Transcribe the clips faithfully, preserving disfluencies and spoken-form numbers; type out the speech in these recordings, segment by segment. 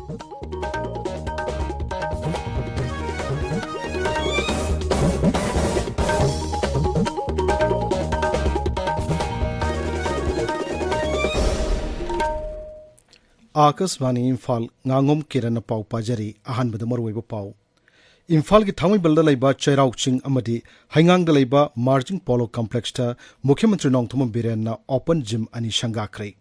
ꯑꯥꯀꯥꯁꯕꯥꯅꯤ ꯏꯝꯐꯥꯜ, ꯉꯥꯉꯣꯝ ꯀꯤꯔꯟꯅ ꯄꯥꯎ ꯄꯥꯖꯔꯤ꯫ ꯑꯍꯥꯟꯕꯗ ꯃꯔꯨꯑꯣꯏꯕ ꯄꯥꯎ꯫ ꯏꯝꯐꯥꯜꯒꯤ ꯊꯥꯡꯃꯩꯕꯟꯗ ꯂꯩꯕ ꯆꯩꯔꯥꯎ ꯆꯤꯡ ꯑꯃꯗꯤ ꯍꯩꯉꯥꯡꯗ ꯂꯩꯕ ꯃꯥꯔꯖꯤꯡ ꯄꯣꯂꯣ ꯀꯝꯄ꯭ꯂꯦꯛꯁꯇ ꯃꯨꯈ꯭ꯌ ꯃꯟꯇ꯭ꯔꯤ ꯅꯣꯡꯊꯣꯝꯕꯝ ꯕꯤꯔꯦꯟꯅ ꯑꯣꯄꯟ ꯖꯤꯝ ꯑꯅꯤ ꯁꯪꯒꯥꯈ꯭ꯔꯦ꯫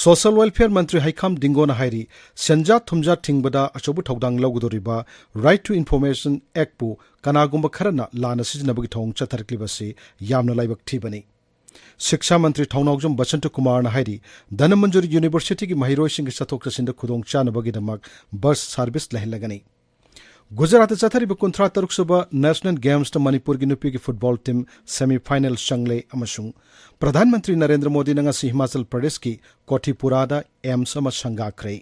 ꯁꯣꯁꯤꯌꯦꯜ ꯋꯦꯜꯐꯤꯌꯔ ꯃꯟꯇ꯭ꯔꯤ ꯍꯩꯈꯥꯝ ꯗꯤꯡꯒꯣꯅ ꯍꯥꯏꯔꯤ, ꯁꯦꯟꯖꯥ ꯊꯨꯝꯖꯥ ꯊꯤꯡꯕꯗ ꯑꯆꯧꯕ ꯊꯧꯗꯥꯡ ꯂꯧꯒꯗꯧꯔꯤꯕ ꯔꯥꯏꯠ ꯇꯨ ꯏꯟꯐꯣꯔꯃꯦꯁꯟ ꯑꯦꯛꯄꯨ ꯀꯅꯥꯒꯨꯝꯕ ꯈꯔꯅ ꯂꯥꯟꯅ ꯁꯤꯖꯤꯟꯅꯕꯒꯤ ꯊꯧꯑꯣꯡ ꯆꯠꯊꯔꯛꯂꯤꯕꯁꯤ ꯌꯥꯝꯅ ꯂꯥꯏꯕꯛ ꯊꯤꯕꯅꯤ꯫ ꯁꯤꯛꯁꯥ ꯃꯟꯇ꯭ꯔꯤ ꯊꯧꯅꯥꯎꯖꯝ ꯕꯁꯟꯇ ꯀꯨꯃꯥꯔꯅ ꯍꯥꯏꯔꯤ, ꯙꯅꯃꯟꯖꯨꯔꯤ ꯌꯨꯅꯤꯚꯔꯁꯤꯇꯤꯒꯤ ꯃꯍꯩꯔꯣꯏꯁꯤꯡꯒꯤ ꯆꯠꯊꯣꯛ ꯆꯠꯁꯤꯟꯗ ꯈꯨꯗꯣꯡꯆꯥꯅꯕꯒꯤꯗꯃꯛ ꯕꯁ ꯁꯥꯔꯚꯤꯁ ꯂꯩꯍꯜꯂꯒꯅꯤ꯫ ꯒꯨꯖꯔꯥꯠꯇ ꯆꯠꯊꯔꯤꯕ ꯀꯨꯟꯊ꯭ꯔꯥ ꯇꯔꯨꯛ ꯁꯨꯕ ꯅꯦꯁꯅꯦꯜ ꯒꯦꯝꯁꯇ ꯃꯅꯤꯄꯨꯔꯒꯤ ꯅꯨꯄꯤꯒꯤ ꯐꯨꯠꯕꯣꯜ ꯇꯤꯝ ꯁꯦꯃꯤ ꯐꯥꯏꯅꯦꯜ ꯆꯪꯂꯦ ꯑꯃꯁꯨꯡ ꯄ꯭ꯔꯙꯥꯟ ꯃꯟꯇ꯭ꯔꯤ ꯅꯔꯦꯟꯗ꯭ꯔ ꯃꯣꯗꯤꯅ ꯉꯁꯤ ꯍꯤꯃꯥꯆꯜ ꯄ꯭ꯔꯗꯦꯁꯀꯤ ꯀꯣꯊꯤꯄꯨꯔꯥꯗ ꯑꯦꯝꯁ ꯑꯃ ꯁꯪꯒꯥꯈ꯭ꯔꯦ꯫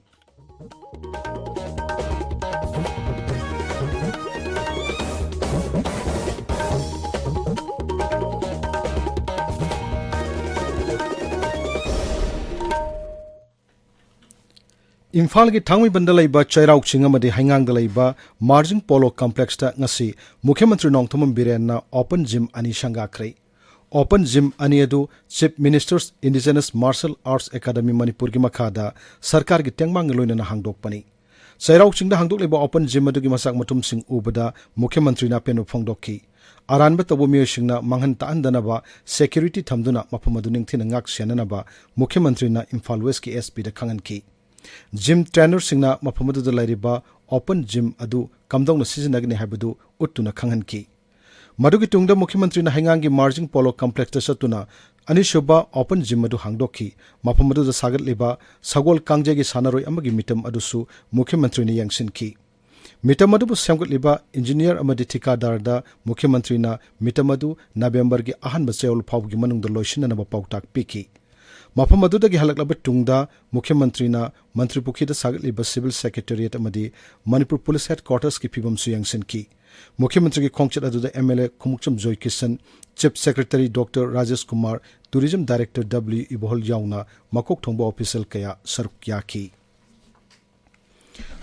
ꯏꯝꯐꯥꯜꯒꯤ ꯊꯥꯡꯃꯩꯕꯟꯗ ꯂꯩꯕ ꯆꯩꯔꯥꯎ ꯆꯤꯡ ꯑꯃꯗꯤ ꯍꯩꯉꯥꯡꯗ ꯂꯩꯕ ꯃꯥꯔꯖꯤꯡ ꯄꯣꯂꯣ ꯀꯝꯄ꯭ꯂꯦꯛꯁꯇ ꯉꯁꯤ ꯃꯨꯈ꯭ꯌ ꯃꯟꯇ꯭ꯔꯤ ꯅꯣꯡꯊꯣꯝꯕꯝ ꯕꯤꯔꯦꯟꯅ ꯑꯣꯄꯟ ꯖꯤꯝ ꯑꯅꯤ ꯁꯪꯒꯥꯈ꯭ꯔꯦ꯫ ꯑꯣꯄꯟ ꯖꯤꯝ ꯑꯅꯤ ꯑꯗꯨ chief ministers indigenous martial arts academy ꯃꯅꯤꯄꯨꯔꯒꯤ ꯃꯈꯥꯗ ꯁꯔꯀꯥꯔꯒꯤ ꯇꯦꯡꯕꯥꯡꯒ ꯂꯣꯏꯅꯅ ꯍꯥꯡꯗꯣꯛꯄꯅꯤ꯫ ꯆꯩꯔꯥꯎ ꯆꯤꯡꯗ ꯍꯥꯡꯗꯣꯛꯂꯤꯕ ꯑꯣꯄꯟ ꯖꯤꯝ ꯑꯗꯨꯒꯤ ꯃꯁꯛ ꯃꯇꯨꯝꯁꯤꯡ ꯎꯕꯗ ꯃꯨꯈ꯭ꯌ ꯃꯟꯇ꯭ꯔꯤꯅ ꯑꯄꯦꯟꯕ ꯐꯣꯡꯗꯣꯛꯈꯤ꯫ ꯑꯔꯥꯟꯕ ꯇꯧꯕ ꯃꯤꯑꯣꯏꯁꯤꯡꯅ ꯃꯥꯡꯍꯟ ꯇꯥꯛꯍꯟꯗꯅꯕ ꯁꯦꯀ꯭ꯌꯨꯔꯤꯇꯤ ꯊꯝꯗꯨꯅ ꯃꯐꯝ ꯑꯗꯨ ꯅꯤꯡꯊꯤꯅ ꯉꯥꯛ ꯁꯦꯟꯅꯅꯕ ꯃꯨꯈ꯭ꯌ ꯃꯟꯇ꯭ꯔꯤꯅ ꯏꯝꯐꯥꯜ ꯋꯦꯁꯀꯤ ꯑꯦꯁ ꯄꯤꯗ ꯈꯪꯍꯟꯈꯤ꯫ ꯖꯤꯝ ꯇ꯭ꯔꯦꯅꯔꯁꯤꯡꯅ ꯃꯐꯝ ꯑꯗꯨꯗ ꯂꯩꯔꯤꯕ ꯑꯣꯄꯟ ꯖꯤꯝ ꯑꯗꯨ ꯀꯝꯗꯧꯅ ꯁꯤꯖꯤꯟꯅꯒꯅꯤ ꯍꯥꯏꯕꯗꯨ ꯎꯠꯇꯨꯅ ꯈꯪꯍꯟꯈꯤ꯫ ꯃꯗꯨꯒꯤ ꯇꯨꯡꯗ ꯃꯨꯈ꯭ꯌ ꯃꯟꯇ꯭ꯔꯤꯅ ꯍꯩꯉꯥꯡꯒꯤ ꯃꯥꯔꯖꯤꯡ ꯄꯣꯂꯣ ꯀꯝꯄ꯭ꯂꯦꯛꯁꯇ ꯆꯠꯇꯨꯅ ꯑꯅꯤꯁꯨꯕ ꯑꯣꯄꯟ ꯖꯤꯝ ꯑꯗꯨ ꯍꯥꯡꯗꯣꯛꯈꯤ꯫ ꯃꯐꯝ ꯑꯗꯨꯗ ꯁꯥꯒꯠꯂꯤꯕ ꯁꯒꯣꯜ ꯀꯥꯡꯖꯩꯒꯤ ꯁꯥꯟꯅꯔꯣꯏ ꯑꯃꯒꯤ ꯃꯤꯇꯝ ꯑꯗꯨꯁꯨ ꯃꯨꯈ꯭ꯌ ꯃꯟꯇ꯭ꯔꯤꯅ ꯌꯦꯡꯁꯤꯟꯈꯤ꯫ ꯃꯤꯇꯝ ꯑꯗꯨꯕꯨ ꯁꯦꯝꯒꯠꯂꯤꯕ ꯏꯟꯖꯤꯅꯤꯌꯔ ꯑꯃꯗꯤ ꯊꯤꯀꯥꯗꯥꯔꯗ ꯃꯨꯈ꯭ꯌ ꯃꯟꯇ꯭ꯔꯤꯅ ꯃꯤꯇꯝ ꯑꯗꯨ ꯅꯕꯦꯝꯕꯔꯒꯤ ꯑꯍꯥꯟꯕ ꯆꯌꯣꯜ ꯐꯥꯎꯕꯒꯤ ꯃꯅꯨꯡꯗ ꯂꯣꯏꯁꯤꯟꯅꯅꯕ ꯄꯥꯎꯇꯥꯛ ꯄꯤꯈꯤ꯫ ꯃꯐꯝ ꯑꯗꯨꯗꯒꯤ ꯍꯜꯂꯛꯂꯕ ꯇꯨꯡꯗ ꯃꯨꯈ꯭ꯌ ꯃꯟꯇ꯭ꯔꯤꯅ ꯃꯟꯇ꯭ꯔꯤ ꯄꯨꯈ꯭ꯔꯤꯗ ꯁꯥꯒꯠꯂꯤꯕ ꯁꯤꯚꯤꯜ ꯁꯦꯀ꯭ꯔꯦꯇꯦꯔꯤꯌꯦꯠ ꯑꯃꯗꯤ ꯃꯅꯤꯄꯨꯔ ꯄꯨꯂꯤꯁ ꯍꯦꯗꯀ꯭ꯋꯥꯔꯇꯔꯁꯀꯤ ꯐꯤꯕꯝꯁꯨ ꯌꯦꯡꯁꯤꯟꯈꯤ꯫ ꯃꯨꯈ꯭ꯌ ꯃꯟꯇ꯭ꯔꯤꯒꯤ ꯈꯣꯡꯆꯠ ꯑꯗꯨꯗ ꯑꯦꯝ ꯑꯦꯜ ꯑꯦ ꯈꯣꯡꯎꯞꯆꯝ Joy Kishan, chief secretary doctor Rajesh Kumar, tourism director W Ibohal ꯌꯥꯎꯅ ꯃꯀꯣꯛ ꯊꯣꯡꯕ ꯑꯣꯐꯤꯁꯤꯌꯦꯜ ꯀꯌꯥ ꯁꯔꯨꯛ ꯌꯥꯈꯤ꯫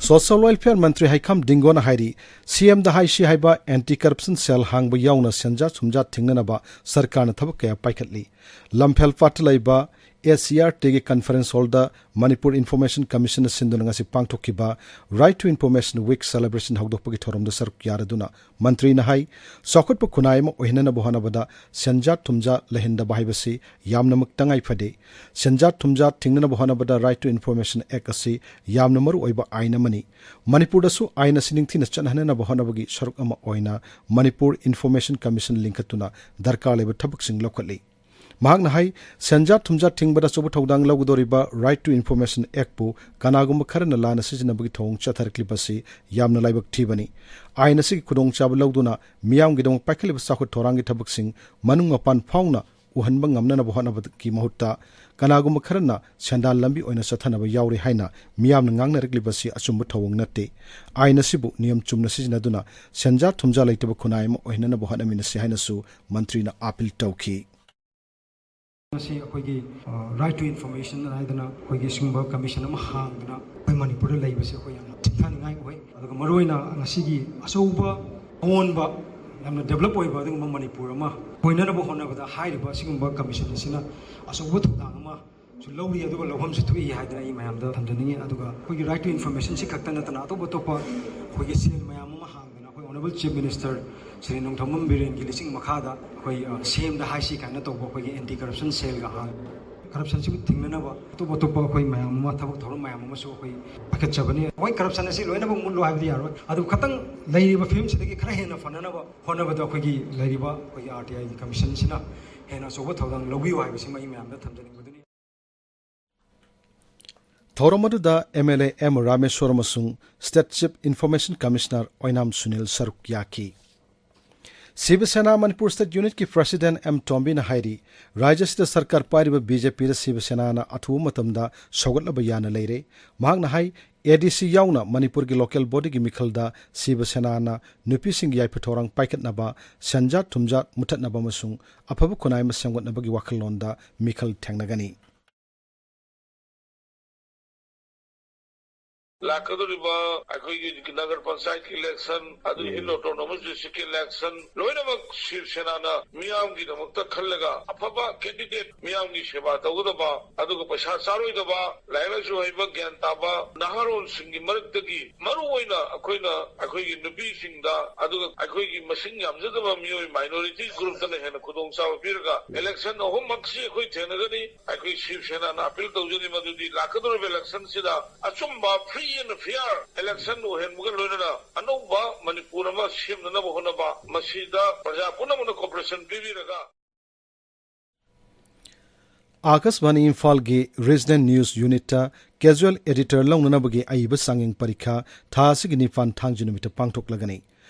ꯁꯣꯁꯤꯌꯦꯜ ꯋꯦꯜꯐꯤꯌꯔ ꯃꯟꯇ꯭ꯔꯤ ꯍꯩꯈꯥꯝ ꯗꯤꯡꯒꯣꯅ ꯍꯥꯏꯔꯤ, ꯁꯤꯑꯦꯝꯗ ꯍꯥꯏꯁꯤ ꯍꯥꯏꯕ ꯑꯦꯟꯇꯤ ꯀꯔꯞꯁꯟ ꯁꯦꯜ ꯍꯥꯡꯕ ꯌꯥꯎꯅ ꯁꯦꯟꯖꯥ ꯊꯨꯝꯖꯥ ꯊꯤꯡꯅꯅꯕ ꯁꯔꯀꯥꯔꯅ ꯊꯕꯛ ꯀꯌꯥ ꯄꯥꯏꯈꯠꯂꯤ꯫ ꯂꯝꯐꯦꯜ ꯄꯥꯠꯇ ꯂꯩꯕ ꯑꯦꯁ ꯁꯤ ꯑꯥꯔ ꯇꯤꯒꯤ ꯀꯟꯐꯔꯦꯟꯁ ꯍꯣꯜꯗ ꯃꯅꯤꯄꯨꯔ ꯏꯟꯐꯣꯔꯃꯦꯁꯟ ꯀꯃꯤꯁꯟꯅ ꯁꯤꯟꯗꯨꯅ ꯉꯁꯤ ꯄꯥꯡꯊꯣꯛꯈꯤꯕ Right to Information Week celebration ꯍꯧꯗꯣꯛꯄꯒꯤ ꯊꯧꯔꯝꯗ ꯁꯔꯨꯛ ꯌꯥꯔꯗꯨꯅ ꯃꯟꯇ꯭ꯔꯤꯅ ꯍꯥꯏ, ꯆꯥꯎꯈꯠꯄ ꯈꯨꯟꯅꯥꯏ ꯑꯃ ꯑꯣꯏꯍꯟꯅꯕ ꯍꯣꯠꯅꯕꯗ ꯁꯦꯟꯖꯥ ꯊꯨꯝꯖꯥ ꯂꯩꯍꯟꯗꯕ ꯍꯥꯏꯕꯁꯤ ꯌꯥꯝꯅꯃꯛ ꯇꯉꯥꯏ ꯐꯗꯦ꯫ ꯁꯦꯟꯖꯥ ꯊꯨꯝꯖꯥ ꯊꯤꯡꯅꯅꯕ ꯍꯣꯠꯅꯕꯗ Right to Information Act ꯑꯁꯤ ꯌꯥꯝꯅ ꯃꯔꯨ ꯑꯣꯏꯕ ꯑꯥꯏꯟ ꯑꯃꯅꯤ꯫ ꯃꯅꯤꯄꯨꯔꯗꯁꯨ ꯑꯥꯏꯟ ꯑꯁꯤ ꯅꯤꯡꯊꯤꯅ ꯆꯠꯅꯍꯟꯅꯕ ꯍꯣꯠꯅꯕꯒꯤ ꯁꯔꯨꯛ ꯑꯃ ꯑꯣꯏꯅ ꯃꯅꯤꯄꯨꯔ ꯏꯟꯐꯣꯔꯃꯦꯁꯟ ꯀꯃꯤꯁꯟ ꯂꯤꯡꯈꯠꯇꯨꯅ ꯗꯔꯀꯥꯔ ꯂꯩꯕ ꯊꯕꯛꯁꯤꯡ ꯂꯧꯈꯠꯂꯤ꯫ ꯃꯍꯥꯛꯅ ꯍꯥꯏ, ꯁꯦꯟꯖꯥ ꯊꯨꯝꯖꯥ ꯊꯤꯡꯕꯗ ꯑꯆꯧꯕ ꯊꯧꯗꯥꯡ ꯂꯧꯒꯗꯧꯔꯤꯕ Right to Information Act ꯄꯨ ꯀꯅꯥꯒꯨꯝꯕ ꯈꯔꯅ ꯂꯥꯟꯅ ꯁꯤꯖꯤꯟꯅꯕꯒꯤ ꯊꯧꯑꯣꯡ ꯆꯠꯊꯔꯛꯂꯤꯕ ꯑꯁꯤ ꯌꯥꯝꯅ ꯂꯥꯏꯕꯛ ꯊꯤꯕꯅꯤ꯫ ꯑꯥꯏꯟ ꯑꯁꯤꯒꯤ ꯈꯨꯗꯣꯡꯆꯥꯕ ꯂꯧꯗꯨꯅ ꯃꯤꯌꯥꯝꯒꯤꯗꯃꯛ ꯄꯥꯏꯈꯠꯂꯤꯕ ꯆꯥꯎꯈꯠ ꯊꯧꯔꯥꯡꯒꯤ ꯊꯕꯛꯁꯤꯡ ꯃꯅꯨꯡ ꯃꯄꯥꯟ ꯐꯥꯎꯅ ꯎꯍꯟꯕ ꯉꯝꯅꯅꯕ ꯍꯣꯠꯅꯕꯒꯤ ꯃꯍꯨꯠꯇ ꯀꯅꯥꯒꯨꯝꯕ ꯈꯔꯅ ꯁꯦꯟꯗꯥꯟ ꯂꯝꯕꯤ ꯑꯣꯏꯅ ꯆꯠꯊꯅꯕ ꯌꯥꯎꯔꯤ ꯍꯥꯏꯅ ꯃꯤꯌꯥꯝꯅ ꯉꯥꯡꯅꯔꯛꯂꯤꯕ ꯑꯁꯤ ꯑꯆꯨꯝꯕ ꯊꯧꯑꯣꯡ ꯅꯠꯇꯦ꯫ ꯑꯥꯏꯟ ꯑꯁꯤꯕꯨ ꯅꯤꯌꯝ ꯆꯨꯝꯅ ꯁꯤꯖꯤꯟꯅꯗꯨꯅ ꯁꯦꯟꯖꯥ ꯊꯨꯝꯖꯥ ꯂꯩꯇꯕ ꯈꯨꯟꯅꯥꯏ ꯑꯃ ꯑꯣꯏꯍꯟꯅꯕ ꯍꯣꯠꯅꯃꯤꯟꯅꯁꯤ ꯍꯥꯏꯅꯁꯨ ꯃꯟꯇ꯭ꯔꯤꯅ ꯑꯥꯄꯤꯜ ꯇꯧꯈꯤ꯫ ꯃꯁꯤ ꯑꯩꯈꯣꯏꯒꯤ, ꯑ, Right to Information ꯍꯥꯏꯗꯅ ꯑꯩꯈꯣꯏꯒꯤ ꯁꯤꯒꯨꯝꯕ ꯀꯃꯤꯁꯟ ꯑꯃ ꯍꯥꯡꯗꯅ ꯑꯩꯈꯣꯏ ꯃꯅꯤꯄꯨꯔꯗ ꯂꯩꯕꯁꯦ ꯑꯩꯈꯣꯏ ꯌꯥꯝꯅ ꯊꯤꯡꯊꯅꯤꯡꯉꯥꯏ ꯑꯣꯏ꯫ ꯑꯗꯨꯒ ꯃꯔꯨꯑꯣꯏꯅ ꯉꯁꯤꯒꯤ ꯑꯆꯧꯕ ꯑꯑꯣꯟꯕ, ꯌꯥꯝꯅ ꯗꯦꯕꯂꯞ ꯑꯣꯏꯕ ꯑꯗꯨꯒꯨꯝꯕ ꯃꯅꯤꯄꯨꯔ ꯑꯃ ꯑꯣꯏꯅꯅꯕ ꯍꯣꯠꯅꯕꯗ ꯍꯥꯏꯔꯤꯕ ꯑꯁꯤꯒꯨꯝꯕ ꯀꯃꯤꯁꯟ ꯑꯁꯤꯅ ꯑꯆꯧꯕ ꯊꯧꯗꯥꯡ ꯑꯃꯁꯨ ꯂꯧꯔꯤ, ꯑꯗꯨꯒ ꯂꯧꯐꯝꯁꯨ ꯊꯣꯛꯏ ꯍꯥꯏꯗꯅ ꯑꯩ ꯃꯌꯥꯝꯗ ꯊꯝꯖꯅꯤꯡꯉꯤ꯫ ꯑꯗꯨꯒ ꯑꯩꯈꯣꯏꯒꯤ Right to Information ꯁꯤ ꯈꯛꯇ ꯅꯠꯇꯅ ꯑꯇꯣꯞ ꯑꯇꯣꯞꯄ ꯑꯩꯈꯣꯏꯒꯤ ꯁꯦꯜ ꯃꯌꯥꯝ ꯑꯃ ꯍꯥꯡꯗꯅ ꯑꯩꯈꯣꯏ Honourable Chief Minister Shri Nongthombam ꯕꯤꯔꯦꯟꯒꯤ ꯂꯤꯆꯤꯡ ꯃꯈꯥꯗ ꯑꯩꯈꯣꯏ, ꯑ, ꯁꯦꯝꯗ ꯍꯥꯏꯁꯤ ꯀꯥꯏꯅ ꯇꯧꯕ ꯑꯩꯈꯣꯏꯒꯤ ꯑꯦꯟꯇꯤ ꯀꯔꯞꯁꯟ ꯁꯦꯜꯒ ꯍꯥꯡ-, ꯀꯔꯞꯁꯟꯁꯤꯕꯨ ꯊꯤꯡꯅꯅꯕ ꯑꯇꯣꯞ ꯑꯇꯣꯞꯄ ꯑꯩꯈꯣꯏ ꯃꯌꯥꯝ ꯑꯃ, ꯊꯕꯛ ꯊꯧꯔꯝ ꯃꯌꯥꯝ ꯑꯃꯁꯨ ꯑꯩꯈꯣꯏ ꯄꯥꯏꯈꯠꯆꯕꯅꯤ꯫ ꯍꯣꯏ, ꯀꯔꯞꯁꯟ ꯑꯁꯤ ꯂꯣꯏꯅꯃꯛ ꯃꯨꯠꯂꯣ ꯍꯥꯏꯕꯗꯤ ꯌꯥꯔꯣꯏ, ꯑꯗꯨ ꯈꯇꯪ ꯂꯩꯔꯤꯕ ꯐꯤꯕꯝꯁꯤꯗꯒꯤ ꯈꯔ ꯍꯦꯟꯅ ꯐꯅꯅꯕ ꯍꯣꯠꯅꯕꯗ ꯑꯩꯈꯣꯏꯒꯤ ꯂꯩꯔꯤꯕ ꯑꯩꯈꯣꯏꯒꯤ ꯑꯥꯔ ꯇꯤ ꯑꯥꯏꯒꯤ ꯀꯃꯤꯁꯟꯁꯤꯅ ꯍꯦꯟꯅ ꯑꯆꯧꯕ ꯊꯧꯗꯥꯡ ꯂꯧꯕꯤꯌꯨ ꯍꯥꯏꯕꯁꯤꯃ ꯑꯩ ꯃꯌꯥꯝꯗ ꯊꯝꯖꯅꯤꯡꯕꯗꯨꯅꯤ꯫ ꯊꯧꯔꯝ ꯑꯗꯨꯗ M L A M Rameshwar ꯑꯃꯁꯨꯡ ꯁ꯭ꯇꯦꯠ ꯆꯤꯐ ꯏꯟꯐꯣꯔꯃꯦꯁꯟ ꯀꯃꯤꯁꯅꯔ ꯑꯣꯏꯅꯥꯝ ꯁꯨꯅꯤꯜ ꯁꯔꯨꯛ ꯌꯥꯈꯤ꯫ ꯁꯤꯕ ꯁꯦꯅꯥ ꯃꯅꯤꯄꯨꯔ ꯁ꯭ꯇꯦꯠ ꯌꯨꯅꯤꯠꯀꯤ ꯄ꯭ꯔꯁꯤꯗꯦꯟꯠ ꯑꯦꯝ ꯇꯣꯝꯕꯤꯅ ꯍꯥꯏꯔꯤ, ꯔꯥꯖ꯭ꯌ ꯑꯁꯤꯗ ꯁꯔꯀꯥꯔ ꯄꯥꯏꯔꯤꯕ ꯕꯤ ꯖꯦ ꯄꯤꯗ ꯁꯤꯕ ꯁꯦꯅꯥꯅ ꯑꯊꯨꯕ ꯃꯇꯝꯗ ꯁꯧꯒꯠꯂꯕ ꯌꯥꯅ ꯂꯩꯔꯦ꯫ ꯃꯍꯥꯛꯅ ꯍꯥꯏ, ꯑꯦ ꯗꯤ ꯁꯤ ꯌꯥꯎꯅ ꯃꯅꯤꯄꯨꯔꯒꯤ ꯂꯣꯀꯦꯜ ꯕꯣꯗꯤꯒꯤ ꯃꯤꯈꯜꯗ ꯁꯤꯕ ꯁꯦꯅꯥꯅ ꯅꯨꯄꯤꯁꯤꯡꯒꯤ ꯌꯥꯏꯐ ꯊꯧꯔꯥꯡ ꯄꯥꯏꯈꯠꯅꯕ, ꯁꯦꯟꯖꯥ ꯊꯨꯝꯖꯥ ꯃꯨꯊꯠꯅꯕ ꯑꯃꯁꯨꯡ ꯑꯐꯕ ꯈꯨꯟꯅꯥꯏ ꯑꯃ ꯁꯦꯝꯒꯠꯅꯕꯒꯤ ꯋꯥꯈꯜꯂꯣꯟꯗ ꯃꯤꯈꯜ ꯊꯦꯡꯅꯒꯅꯤ꯫ ꯂꯥꯛꯀꯗꯧꯔꯤꯕ ꯑꯩꯈꯣꯏꯒꯤ ꯅꯒꯔ ꯄꯟꯆꯥꯌꯠꯀꯤ ꯏꯂꯦꯛꯁꯟ, ꯑꯗꯨꯒ ꯎꯝ꯫ ꯍꯤꯜ ꯑꯣꯇꯣꯅꯣꯃꯁ ꯗꯤꯁꯇ꯭ꯔꯤꯛꯀꯤ ꯏꯂꯦꯛꯁꯟ, ꯂꯣꯏꯅꯃꯛ ꯁꯤꯕ ꯁꯦꯅꯥꯅ ꯃꯤꯌꯥꯝꯒꯤꯗꯃꯛꯇ ꯈꯜꯂꯒ ꯑꯐꯕ ꯀꯦꯟꯗꯤꯗꯦꯠ, ꯃꯤꯌꯥꯝꯒꯤ ꯁꯦꯕꯥ ꯇꯧꯒꯗꯕ, ꯑꯗꯨꯒ ꯄꯩꯁꯥ ꯆꯥꯔꯣꯏꯗꯕ, ꯂꯥꯏꯔꯤꯛ ꯂꯥꯏꯁꯨ ꯍꯩꯕ, ꯒ꯭ꯌꯥꯟ ꯇꯥꯕ ꯅꯍꯥꯔꯣꯜꯁꯤꯡꯒꯤ ꯃꯔꯛꯇꯒꯤ ꯃꯔꯨ ꯑꯣꯏꯅ ꯑꯩꯈꯣꯏꯅ ꯑꯩꯈꯣꯏꯒꯤ ꯅꯨꯄꯤꯁꯤꯡꯗ, ꯑꯗꯨꯒ ꯑꯩꯈꯣꯏꯒꯤ ꯃꯁꯤꯡ ꯌꯥꯝꯖꯗꯕ ꯃꯤꯑꯣꯏ, ꯃꯥꯏꯅꯣꯔꯤꯇꯤ ꯒ꯭ꯔꯨꯞꯇꯅ ꯍꯦꯟꯅ ꯈꯨꯗꯣꯡꯆꯥꯕ ꯄꯤꯔꯒ, ꯎꯝ꯫ ꯏꯂꯦꯛꯁꯟ ꯑꯍꯨꯝꯃꯛꯁꯤ ꯑꯩꯈꯣꯏ ꯊꯦꯡꯅꯒꯅꯤ꯫ ꯑꯩꯈꯣꯏ ꯁꯤꯕ ꯁꯦꯅꯥꯅ ꯑꯄꯤꯜ ꯇꯧꯖꯔꯤ ꯃꯗꯨꯗꯤ ꯂꯥꯛꯀꯗꯧꯔꯤꯕ ꯏꯂꯦꯛꯁꯟꯁꯤꯗ ꯑꯆꯨꯝꯕ, free and fair election ꯑꯣꯏꯍꯟꯕꯒ ꯂꯣꯏꯅꯅ ꯑꯅꯧꯕ ꯃꯅꯤꯄꯨꯔ ꯑꯃ ꯁꯦꯝꯅꯅꯕ ꯍꯣꯠꯅꯕ, ꯃꯁꯤꯗ ꯄ꯭ꯔꯖꯥ ꯄꯨꯝꯅꯃꯛꯅ cooperation ꯄꯤꯕꯤꯔꯒ ꯑꯥꯀꯥꯁꯕꯥꯅꯤ ꯏꯝꯐꯥꯜꯒꯤ ꯔꯤꯖꯅꯦꯜ ꯅ꯭ꯌꯨꯁ ꯌꯨꯅꯤꯠꯇ ꯀꯦꯖꯨꯋꯦꯜ ꯑꯦꯗꯤꯇꯔ ꯂꯧꯅꯅꯕꯒꯤ ꯑꯏꯕ ꯆꯥꯡꯌꯦꯡ ꯄꯔꯤꯈꯥ ꯊꯥ ꯑꯁꯤꯒꯤ ꯅꯤꯄꯥꯟ, ꯊꯥꯡꯖ ꯅꯨꯃꯤꯠꯇ ꯄꯥꯡꯊꯣꯛꯂꯒꯅꯤ꯫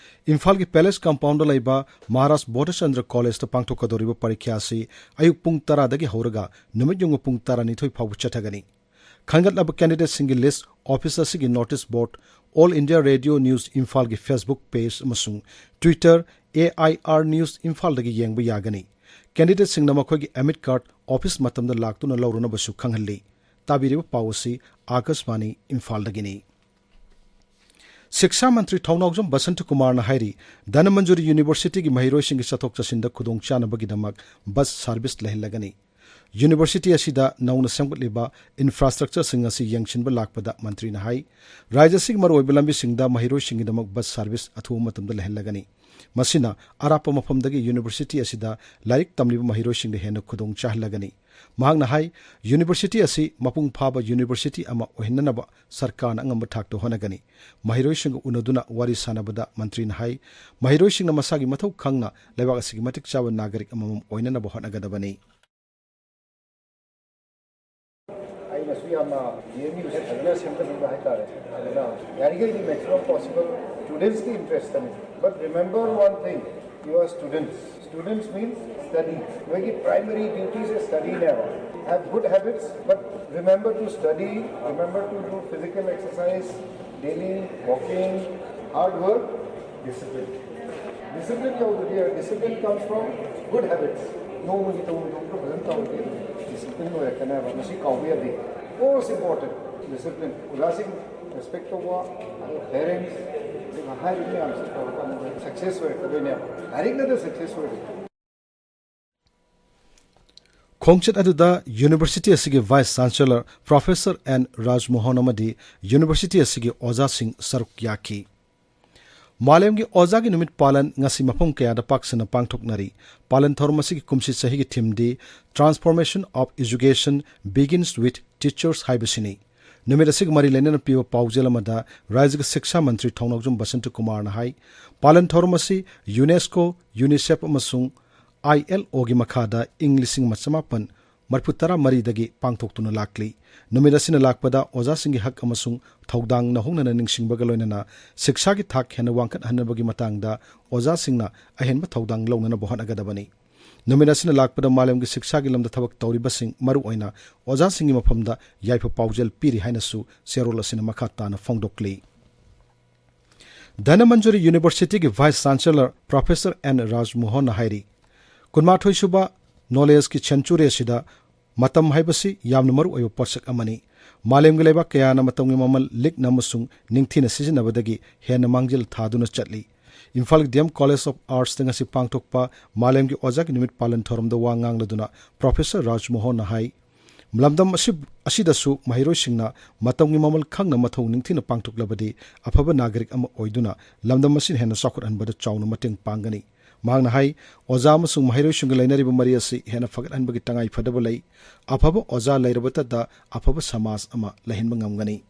ꯏꯝꯐꯥꯜꯒꯤ ꯄꯦꯂꯦꯁ ꯀꯝꯄꯥꯎꯟꯗ ꯂꯩꯕ ꯃꯍꯥꯔꯥꯖ ꯕꯣꯙꯆꯟꯗ꯭ꯔ ꯀꯣꯂꯦꯖꯇ ꯄꯥꯡꯊꯣꯛꯀꯗꯧꯔꯤꯕ ꯄꯔꯤꯈꯥ ꯑꯁꯤ ꯑꯌꯨꯛ ꯄꯨꯡ ꯇꯔꯥꯗꯒꯤ ꯍꯧꯔꯒ ꯅꯨꯃꯤꯠ ꯌꯨꯡꯕ ꯄꯨꯡ ꯇꯔꯥꯅꯤꯊꯣꯏ ꯐꯥꯎꯕ ꯆꯠꯊꯒꯅꯤ꯫ ꯈꯟꯒꯠꯂꯕ ꯀꯦꯟꯗꯤꯗꯦꯠꯁꯤꯡꯒꯤ ꯂꯤꯁ ꯑꯣꯐꯤꯁ ꯑꯁꯤꯒꯤ ꯅꯣꯇꯤꯁ ꯕꯣꯔꯗ, ꯑꯣꯜ ꯏꯟꯗꯤꯌꯥ ꯔꯦꯗꯤꯑꯣ ꯅ꯭ꯌꯨꯁ ꯏꯝꯐꯥꯜꯒꯤ ꯐꯦꯁꯕꯨꯛ ꯄꯦꯖ ꯑꯃꯁꯨꯡ Twitter, A I R news ꯏꯝꯐꯥꯜꯗꯒꯤ ꯌꯦꯡꯕ ꯌꯥꯒꯅꯤ꯫ ꯀꯦꯟꯗꯤꯗꯦꯠꯁꯤꯡꯅ ꯃꯈꯣꯏꯒꯤ ꯑꯦꯗꯃꯤꯠ ꯀꯥꯔꯗ ꯑꯣꯐꯤꯁ ꯃꯇꯝꯗ ꯂꯥꯛꯇꯨꯅ ꯂꯧꯔꯨꯅꯕꯁꯨ ꯈꯪꯍꯜꯂꯤ꯫ ꯇꯥꯕꯤꯔꯤꯕ ꯄꯥꯎ ꯑꯁꯤ ꯑꯥꯀꯥꯁꯕꯥꯅꯤ ꯏꯝꯐꯥꯜꯗꯒꯤꯅꯤ꯫ ꯁꯤꯛꯁꯥ ꯃꯟꯇ꯭ꯔꯤ ꯊꯧꯅꯥꯎꯖꯝ ꯕꯁꯟꯇ ꯀꯨꯃꯥꯔꯅ ꯍꯥꯏꯔꯤ, ꯙꯅꯃꯟꯖꯨꯔꯤ ꯌꯨꯅꯤꯚꯔꯁꯤꯇꯤꯒꯤ ꯃꯍꯩꯔꯣꯏꯁꯤꯡꯒꯤ ꯆꯠꯊꯣꯛ ꯆꯠꯁꯤꯟꯗ ꯈꯨꯗꯣꯡꯆꯥꯅꯕꯒꯤꯗꯃꯛ ꯕꯁ ꯁꯥꯔꯚꯤꯁ ꯂꯩꯍꯜꯂꯒꯅꯤ꯫ ꯌꯨꯅꯤꯚꯔꯁꯤꯇꯤ ꯑꯁꯤꯗ ꯅꯧꯅ ꯁꯦꯝꯒꯠꯂꯤꯕ ꯏꯟꯐ꯭ꯔꯥꯁ꯭ꯇ꯭ꯔꯛꯆꯔꯁꯤꯡ ꯑꯁꯤ ꯌꯦꯡꯁꯤꯟꯕ ꯂꯥꯛꯄꯗ ꯃꯟꯇ꯭ꯔꯤꯅ ꯍꯥꯏ, ꯔꯥꯖ꯭ꯌ ꯑꯁꯤꯒꯤ ꯃꯔꯨꯑꯣꯏꯕ ꯂꯝꯕꯤꯁꯤꯡꯗ ꯃꯍꯩꯔꯣꯏꯁꯤꯡꯒꯤꯗꯃꯛ ꯕꯁ ꯁꯥꯔꯚꯤꯁ ꯑꯊꯨꯕ ꯃꯇꯝꯗ ꯂꯩꯍꯜꯂꯒꯅꯤ꯫ ꯃꯁꯤꯅ ꯑꯔꯥꯞꯄ ꯃꯐꯝꯗꯒꯤ ꯌꯨꯅꯤꯚꯔꯁꯤꯇꯤ ꯑꯁꯤꯗ ꯂꯥꯏꯔꯤꯛ ꯇꯝꯂꯤꯕ ꯃꯍꯩꯔꯣꯏꯁꯤꯡꯗ ꯍꯦꯟꯅ ꯈꯨꯗꯣꯡ ꯆꯥꯍꯜꯂꯒꯅꯤ꯫ ꯃꯍꯥꯛꯅ ꯍꯥꯏ, ꯌꯨꯅꯤꯚꯔꯁꯤꯇꯤ ꯑꯁꯤ ꯃꯄꯨꯡ ꯐꯥꯕ ꯌꯨꯅꯤꯚꯔꯁꯤꯇꯤ ꯑꯃ ꯑꯣꯏꯍꯟꯅꯅꯕ ꯁꯔꯀꯥꯔꯅ ꯑꯉꯝꯕ ꯊꯥꯛꯇ ꯍꯣꯠꯅꯒꯅꯤ꯫ ꯃꯍꯩꯔꯣꯏꯁꯤꯡꯒ ꯎꯅꯗꯨꯅ ꯋꯥꯔꯤ ꯁꯥꯟꯅꯕꯗ ꯃꯟꯇ꯭ꯔꯤꯅ ꯍꯥꯏ, ꯃꯍꯩꯔꯣꯏꯁꯤꯡꯅ ꯃꯁꯥꯒꯤ ꯃꯊꯧ ꯈꯪꯅ ꯂꯩꯕꯥꯛ ꯑꯁꯤꯒꯤ ꯃꯇꯤꯛ ꯆꯥꯕ ꯅꯥꯒꯔꯤꯛ ꯑꯃꯃꯝ ꯑꯣꯏꯅꯅꯕ ꯍꯣꯠꯅꯒꯗꯕꯅꯤ꯫ ꯑꯩꯅꯁꯨ ꯌꯥꯝꯅ ꯗꯤ ꯑꯦꯝ ꯌꯨꯁꯦ ꯐꯖꯅ ꯁꯦꯝꯒꯠꯅꯤꯡꯕ ꯍꯥꯏꯇꯥꯔꯦ꯫ ꯑꯗꯨꯅ ꯌꯥꯔꯤꯈꯩꯗꯤ maximum possible students ꯀꯤ interest ꯇꯅꯤ꯫ But remember one thing, you are students. Students means study. ꯅꯣꯏꯒꯤ primary duty ꯁꯦ study ꯅꯦꯕ꯫ Have good habits, but remember to study, remember to do physical exercise, daily walking, hard work, discipline. Discipline ꯌꯥꯎꯗ꯭ꯔꯗꯤ, discipline comes from good habits. ꯅꯣꯡꯃꯒꯤ ꯇꯧꯐꯝ ꯊꯣꯛꯄꯗꯣ ꯐꯖꯅ ꯇꯧꯔꯗꯤ discipline ꯑꯣꯏꯔꯛꯀꯅꯦꯕ꯫ ꯃꯁꯤ ꯀꯥꯎꯕ ꯌꯥꯗꯦ꯫ Most important, discipline. ꯑꯣꯖꯥꯁꯤꯡ ꯔꯦꯁꯄꯦꯛ ꯇꯧꯕ, ꯑꯗꯨꯒ ꯄꯦꯔꯦꯟꯁ, ꯑꯗꯨꯒ ꯍꯥꯏꯔꯤꯕ ꯃꯌꯥꯝꯁꯤ ꯇꯧꯔꯀꯥꯟꯗ ꯁꯛꯁꯦꯁ ꯑꯣꯏꯔꯛꯀꯗꯣꯏꯅꯦꯕ꯫ ꯂꯥꯏꯔꯤꯛꯅꯗ ꯁꯛꯁꯦꯁ ꯑꯣꯏꯔꯣꯏ꯫ ꯈꯣꯡꯆꯠ ꯑꯗꯨꯗ ꯌꯨꯅꯤꯚꯔꯁꯤꯇꯤ ꯑꯁꯤꯒꯤ ꯚꯥꯏꯁ ꯆꯥꯟꯁꯦꯂꯔ ꯄ꯭ꯔꯣꯐꯦꯁꯔ ꯑꯦꯟ ꯔꯥꯖꯃꯣꯍꯟ ꯑꯃꯗꯤ ꯌꯨꯅꯤꯚꯔꯁꯤꯇꯤ ꯑꯁꯤꯒꯤ ꯑꯣꯖꯥꯁꯤꯡ ꯁꯔꯨꯛ ꯌꯥꯈꯤ꯫ ꯃꯥꯂꯦꯝꯒꯤ ꯑꯣꯖꯥꯒꯤ ꯅꯨꯃꯤꯠ ꯄꯥꯂꯟ ꯉꯁꯤ ꯃꯐꯝ ꯀꯌꯥꯗ ꯄꯥꯛ ꯁꯟꯅ ꯄꯥꯡꯊꯣꯛꯅꯔꯤ꯫ ꯄꯥꯂꯟ ꯊꯧꯔꯝ ꯑꯁꯤꯒꯤ ꯀꯨꯝꯁꯤ ꯆꯍꯤꯒꯤ ꯊꯤꯝꯗꯤ Transformation of Education Begins with Teachers ꯍꯥꯏꯕꯁꯤꯅꯤ꯫ ꯅꯨꯃꯤꯠ ꯑꯁꯤꯒ ꯃꯔꯤ ꯂꯩꯅꯅ ꯄꯤꯕ ꯄꯥꯎꯖꯦꯜ ꯑꯃꯗ ꯔꯥꯖ꯭ꯌꯒꯤ ꯁꯤꯛꯁꯥ ꯃꯟꯇ꯭ꯔꯤ ꯊꯧꯅꯥꯎꯖꯝ ꯕꯁꯟꯇ ꯀꯨꯃꯥꯔꯅ ꯍꯥꯏ, ꯄꯥꯂꯟ ꯊꯧꯔꯝ ꯑꯁꯤ ꯌꯨꯅꯦꯁꯀꯣ, ꯌꯨꯅꯤꯁꯦꯐ ꯑꯃꯁꯨꯡ ꯑꯥꯏ ꯑꯦꯜ ꯑꯣꯒꯤ ꯃꯈꯥꯗ ꯏꯪ ꯂꯤꯁꯤꯡ ꯑꯃ ꯆꯃꯥꯄꯟ ꯃꯔꯤꯐꯨ ꯇꯔꯥ ꯃꯔꯤꯗꯒꯤ ꯄꯥꯡꯊꯣꯛꯇꯨꯅ ꯂꯥꯛꯂꯤ꯫ ꯅꯨꯃꯤꯠ ꯑꯁꯤꯅ ꯂꯥꯛꯄꯗ ꯑꯣꯖꯥꯁꯤꯡꯒꯤ ꯍꯛ ꯑꯃꯁꯨꯡ ꯊꯧꯗꯥꯡ ꯅꯧꯍꯧꯅꯅ ꯅꯤꯡꯁꯤꯡꯕꯒ ꯂꯣꯏꯅꯅ ꯁꯤꯛꯁꯥꯒꯤ ꯊꯥꯛ ꯍꯦꯟꯅ ꯋꯥꯡꯈꯠꯍꯟꯅꯕꯒꯤ ꯃꯇꯥꯡꯗ ꯑꯣꯖꯥꯁꯤꯡꯅ ꯑꯍꯦꯟꯕ ꯊꯧꯗꯥꯡ ꯂꯧꯅꯅꯕ ꯍꯣꯠꯅꯒꯗꯕꯅꯤ꯫ ꯅꯨꯃꯤꯠ ꯑꯁꯤꯅ ꯂꯥꯛꯄꯗ ꯃꯥꯂꯦꯝꯒꯤ ꯁꯤꯛꯁꯥꯒꯤ ꯂꯝꯗ ꯊꯕꯛ ꯇꯧꯔꯤꯕꯁꯤꯡ, ꯃꯔꯨꯑꯣꯏꯅ ꯑꯣꯖꯥꯁꯤꯡꯒꯤ ꯃꯐꯝꯗ ꯌꯥꯏꯐ ꯄꯥꯎꯖꯦꯜ ꯄꯤꯔꯤ ꯍꯥꯏꯅꯁꯨ ꯆꯦꯔꯣꯜ ꯑꯁꯤꯅ ꯃꯈꯥ ꯇꯥꯅ ꯐꯣꯡꯗꯣꯛꯂꯤ꯫ ꯙꯅꯃꯟꯖꯨꯔꯤ ꯌꯨꯅꯤꯚꯔꯁꯤꯇꯤꯒꯤ ꯚꯥꯏꯁ ꯆꯥꯟꯁꯦꯂꯔ ꯄ꯭ꯔꯣꯐꯦꯁꯔ ꯑꯦꯟ ꯔꯥꯖꯃꯣꯍꯟꯅ ꯍꯥꯏꯔꯤ, ꯀꯨꯟꯃꯥꯊꯣꯏ ꯁꯨꯕ ꯅꯣꯂꯦꯖꯀꯤ ꯁꯦꯟꯆꯨꯔꯤ ꯑꯁꯤꯗ ꯃꯇꯝ ꯍꯥꯏꯕꯁꯤ ꯌꯥꯝꯅ ꯃꯔꯨ ꯑꯣꯏꯕ ꯄꯣꯠꯁꯛ ꯑꯃꯅꯤ꯫ ꯃꯥꯂꯦꯝꯒꯤ ꯂꯩꯕꯥꯛ ꯀꯌꯥꯅ ꯃꯇꯝꯒꯤ ꯃꯃꯜ ꯂꯤꯛꯅ ꯑꯃꯁꯨꯡ ꯅꯤꯡꯊꯤꯅ ꯁꯤꯖꯤꯟꯅꯕꯗꯒꯤ ꯍꯦꯟꯅ ꯃꯥꯡꯖꯤꯜ ꯊꯥꯗꯨꯅ ꯆꯠꯂꯤ꯫ ꯏꯝꯐꯥꯜꯒꯤ ꯗꯤ ꯑꯦꯝ ꯀꯣꯂꯦꯖ ꯑꯣꯐ ꯑꯥꯔꯠꯁꯇ ꯉꯁꯤ ꯄꯥꯡꯊꯣꯛꯄ ꯃꯥꯂꯦꯝꯒꯤ ꯑꯣꯖꯥꯒꯤ ꯅꯨꯃꯤꯠ ꯄꯥꯂꯟ ꯊꯧꯔꯝꯗ ꯋꯥ ꯉꯥꯡꯂꯗꯨꯅ ꯄ꯭ꯔꯣꯐꯦꯁꯔ ꯔꯥꯖꯃꯣꯍꯟꯅ ꯍꯥꯏ, ꯂꯝꯗꯝ ꯑꯁꯤ, ꯑꯁꯤꯗꯁꯨ ꯃꯍꯩꯔꯣꯏꯁꯤꯡꯅ ꯃꯇꯝꯒꯤ ꯃꯃꯜ ꯈꯪꯅ ꯃꯊꯧ ꯅꯤꯡꯊꯤꯅ ꯄꯥꯡꯊꯣꯛꯂꯕꯗꯤ ꯑꯐꯕ ꯅꯥꯒꯔꯤꯛ ꯑꯃ ꯑꯣꯏꯗꯨꯅ ꯂꯝꯗꯝ ꯑꯁꯤꯅ ꯍꯦꯟꯅ ꯆꯥꯎꯈꯠꯍꯟꯕꯗ ꯆꯥꯎꯅ ꯃꯇꯦꯡ ꯄꯥꯡꯒꯅꯤ꯫ ꯃꯍꯥꯛꯅ ꯍꯥꯏ, ꯑꯣꯖꯥ ꯑꯃꯁꯨꯡ ꯃꯍꯩꯔꯣꯏꯁꯤꯡꯒ ꯂꯩꯅꯔꯤꯕ ꯃꯔꯤ ꯑꯁꯤ ꯍꯦꯟꯅ ꯐꯒꯠꯍꯟꯕꯒꯤ ꯇꯉꯥꯏ ꯐꯗꯕ ꯂꯩ꯫ ꯑꯐꯕ ꯑꯣꯖꯥ ꯂꯩꯔꯕꯇꯗ ꯑꯐꯕ ꯁꯃꯥꯖ ꯑꯃ ꯂꯩꯍꯟꯕ ꯉꯝꯒꯅꯤ꯫